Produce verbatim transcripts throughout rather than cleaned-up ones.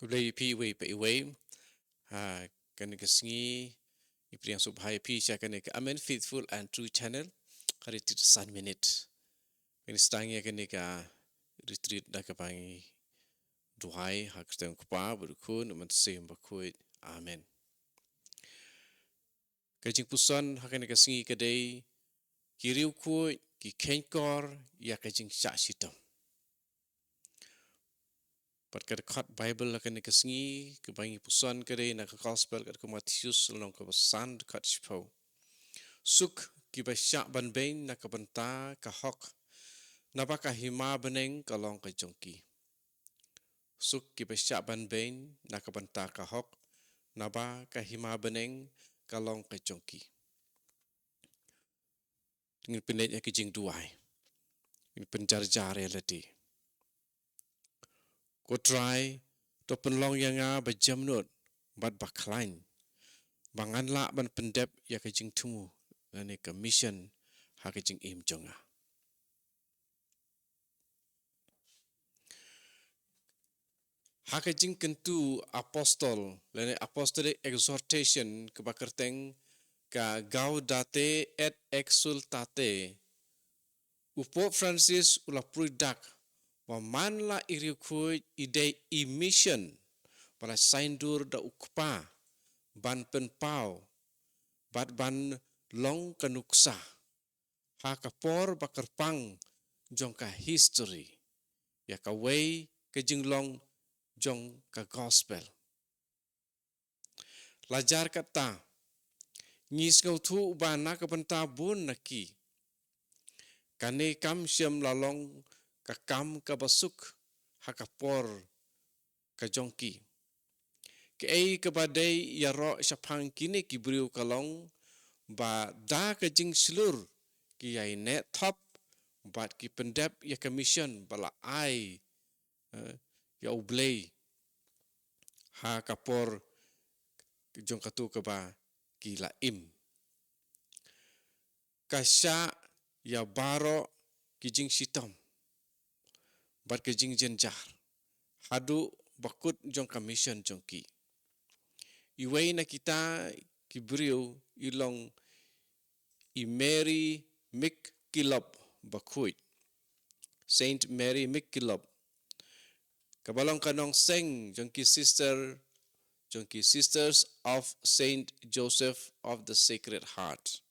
Khublei ïa phi iwei pa iwei. Ha kane ka sngi ngi pdiang sngewbha ïa phi sha kane ka Amen Faithful and True Channel. Ka ri tit san minit. Ngin sdang ïa kane ka retreat da kaba ngi duwai ha ka kyrteng u Kpa bad u Khun bad u Mynsiem Bakhuid. Amen. Ka jingpuson ha kane ka sngi ka dei ki riewkhuid ki kheiñkor ïa ka jingshah shitom. Bad ka dkhot Baibl ha kane ka sngi kaba ngi puson ka dei na ka Gospel katkum u Mathaios lynnong kaba san dkhot shiphew. Suk kiba shah ban beiñ na ka bynta ka hok, naba ka hima bneng ka long ka jong ki. Suk kiba shah ban beiñ na ka bynta ka hok, naba ka hima bneng ka long ka jong ki. Ngin pynleit ïa ki jingduwai. Ngin pynjarjar ïa lade. Ko Trai, to pynlong ïa nga ba jemnud bad ba khlaiñ, ba ngan lah ban pyndep ïa ka jingthmu lane ka mission ha ka jingim jong nga. Ha ka jingkyntu apostol lane apostolic exhortation kaba kyrteng ka Gaudete et Exsultate, u Pope Francis u la pyrshang ba man la i riewkhuid i dei i mission ba la saiñdur da u Kpa ban pynpaw bad ban long ka nuksa ha ka por ba kyrpang jong ka history ïa kawei ka jinglong jong ka gospel. La jar kata, ngi sngewthuh ba na ka bynta bun na ki, kane kam shym la long ka kam kaba suk ha ka por ka jong ki. Kaei kaba dei ïaroh shaphang kine ki briew ka long ba da ka jingshlur ki ïai neh thop bad ki pyndep ïa ka mission ba la ai, eh, ïa U Blei ha ka por jong katu kaba ki la im. Ka shah ïa baroh ki jingshitom bad ka jingjynjar haduh ba kut jong ka mission jong ki. Iwei na kita ki briew i long i Mary MacKillop Bakhuid, Saint Mary MacKillop, kaba long ka nongseng jong ki sister, jong ki Sisters of Saint Joseph of the Sacred Heart.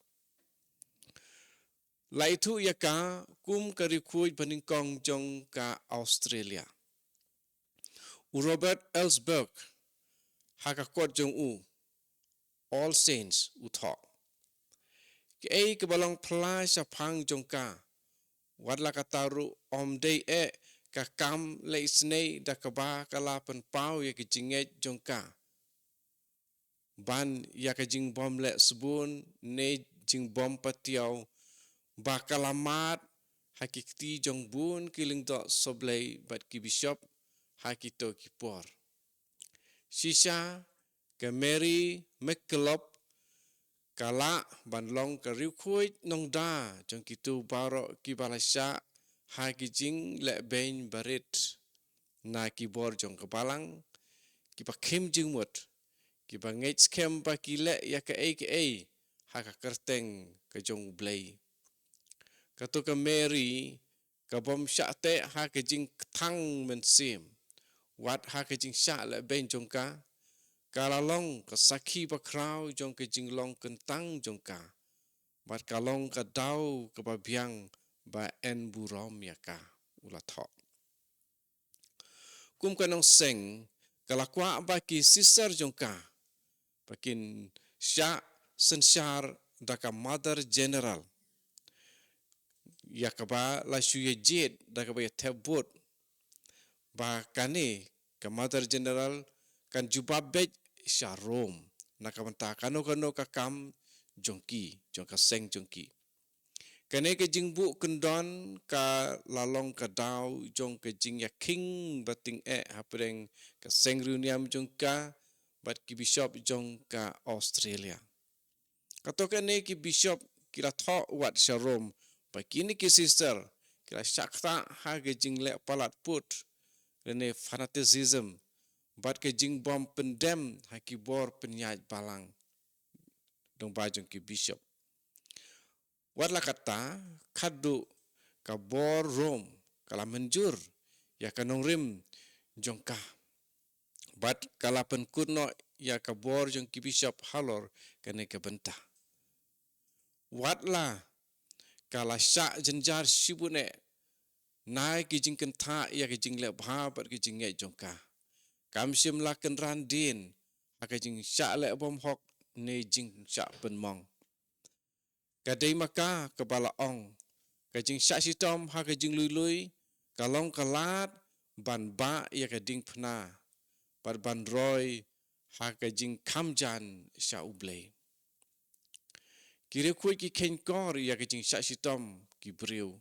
La ithuh ïa ka kum ka riewkhuid banyngkong jong ka Australia. U Robert Ellsberg ha ka kot jong u All Saints u thoh, kaei kaba long pla shaphang jong ka, wat la kata ruh ym dei eh ka kam leh isynei da kaba ka la pynpaw ïa ka jingngeit jong ka ban ïa ka jingbym leh sbun ne jingbym patiaw ba ka la mad ha ki kti jong bun ki lyngdoh sohblei bad ki bishop ha kito ki por. Shisha ka Mary MacKillop ka lah ban long ka riewkhuid nongda jong kito baroh kiba la shah ha ki jingleh beiñ barit na ki bor jong ka balang, kiba khim jingmut, kiba ngeit skhem ba ki leh ïa kaei kaei ha ka kyrteng ka jong U Blei. Kato ka Mary ka bym shah teh ha ka jingkthang mynsiem, wat ha ka jingshah leh beiñ jong ka, ka la long ka sakhi bakhraw jong ka jinglong kyntang jong ka, bad ka long ka daw kaba biang ba yn burom ïa ka, u la thoh. Kum ka nongseng, ka la kwah ba ki sister jong ka ba kin shah synshar da ka Mother General, ïa kaba la shu ïa jied da kaba ïa thep vote ba kane ka Mother General kan jubab beit sha Rome na ka bynta kano kano ka kam jong ki, jong ka seng jong ki. Kane ka jingbuh kyndon ka la long ka daw jong ka jingïakhing ba tyngeh hapdeng ka seng riewniam jong ka bad ki bishop jong ka Australia. Kato kane ki bishop ki la thoh wat sha Rome ba kine ki sister ki la shah ktah ha ka jingleh palat put lane fanaticism bad ka jingbym pyndem ha ki bor pynïaid balang lyngba jong ki bishop. Wat la katta, khadduh ka bor Rom ka la mynjur ïa ka nongrim jong ka, bad ka la pynkut noh ïa ka bor jong ki bishop halor kane ka bynta. Wat la ka la shah jynjar shibun eh na ki jingkynthah ïa ka jingleh bha bad ka jingngeit jong ka, kam shym la kynran dien ha ka jingshah leh bymhok ne jingshah pynmong. Ka dei ma ka kaba la ong, ka jingshah shitom ha ka jingluilui ka long ka lad ban bah ïa ka diengphna bad ban roi ha ka jingkham jan sha U Blei. Ki riewkhuid ki kheiñkor ïa ka jingshah shitom ki briew,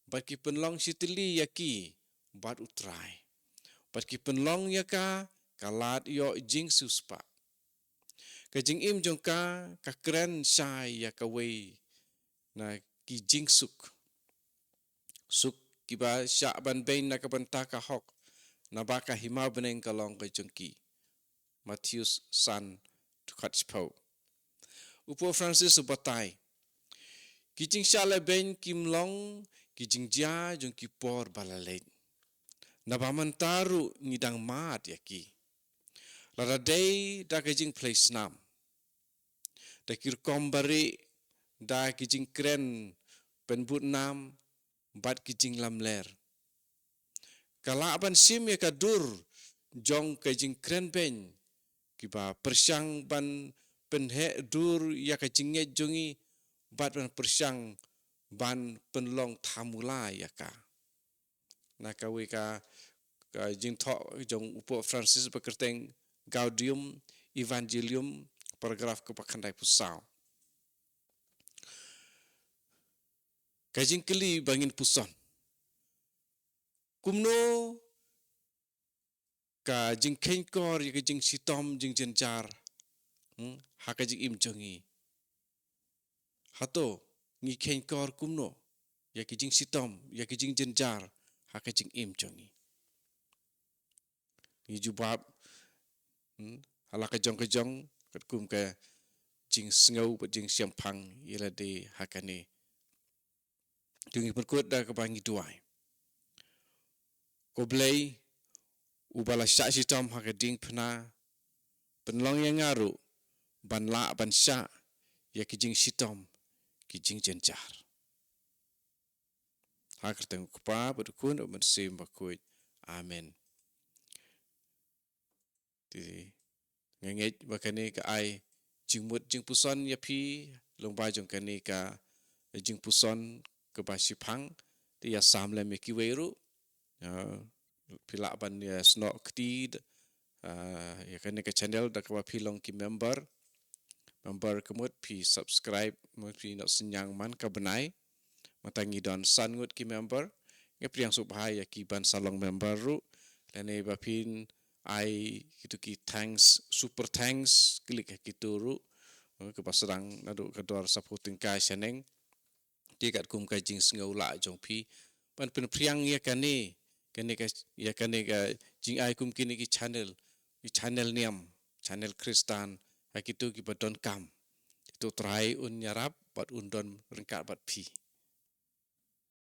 bad ki pynlong shitylli ïa ki bad U Trai, bad ki pynlong ïa ka ka lad ïoh jingsiewspah. Ka jingim jong ka ka kren shai ïa kawei na ki jingsuk, suk kiba shah ban beiñ na ka bynta ka hok, naba ka hima bneng ka long ka jong ki. Mathaios san, dkhot shiphew. U Pope Francis u batai, ki jingshah lehbeiñ kim long ki jingjia jong ki por ba la leit, naba mynta ruh ngi dang mad ïa ki. Lada dei da ka jingphlei snam, da ki rukom barieh, da ki jingkren pynbud nam bad ki jinglamler, ka lah ban shim ïa ka dur jong ka jingkren beiñ kiba pyrshang ban pynheh dur ïa ka jingngeit jong ngi bad ban pyrshang ban pynlong thamula ïa ka. Na kawei ka, ka jingthoh jong u Pope Francis ba kyrteng Gaudium Evangelium, paragraph kaba khyndaiphew saw. Ka jingkylli ba ngin puson: kumno ka jingkheiñkor ïa ka jingshitom jingjynjar, hmm, ha ka jingim jong ngi? Hato ngi kheiñkor kumno ïa ka jingshitom, ïa ka jingjynjar ha ka jingim jong ngi? Ngi jubab, hmm, ha la ka jong ka jong katkum ka jingsngew bad jingshemphang ïa lade ha kane. To ngin pynkut da kaba ngi duwai. Ko Blei, uba la shah shitom ha ka diengphna, pynlong ïa nga ruh ban lah ban shah ïa ki jingshitom, ki jingjynjar. Ha ka kyrteng u Kpa bad u Khun bad u Mynsiem Bakhuid. Amen. Te nga ngeit ba kane ka ai jingmut jingpuson ïa phi lyngba jong kane ka jingpuson kaba shiphang. Te ïa sam lem ïa kiwei ruh. Ah, phi lah ban ïa snoh kti, ah, ïa kane ka channel da kaba phi long ki member. Member ka mut phi subscribe, mut phi noh synñiang man ka bnai. Mynta ngi don san ngut ki member. Nga pdiang sngewbha ïa ki ban sa long member ruh. Lane ba phin ai kito ki thanks, super thanks, klik ha kito ruh. Kaba sdang naduh ka dor saphew tyngka shaneng. Te katkum ka jingsngewlah jong phi ban pynphriang ïa kane, kane ka, ïa kane ka jingai kum kine ki channel, ki channel niam, channel Khristan, ha kito kiba donkam. Te U Trai un ïarap bad un don ryngkat bad phi.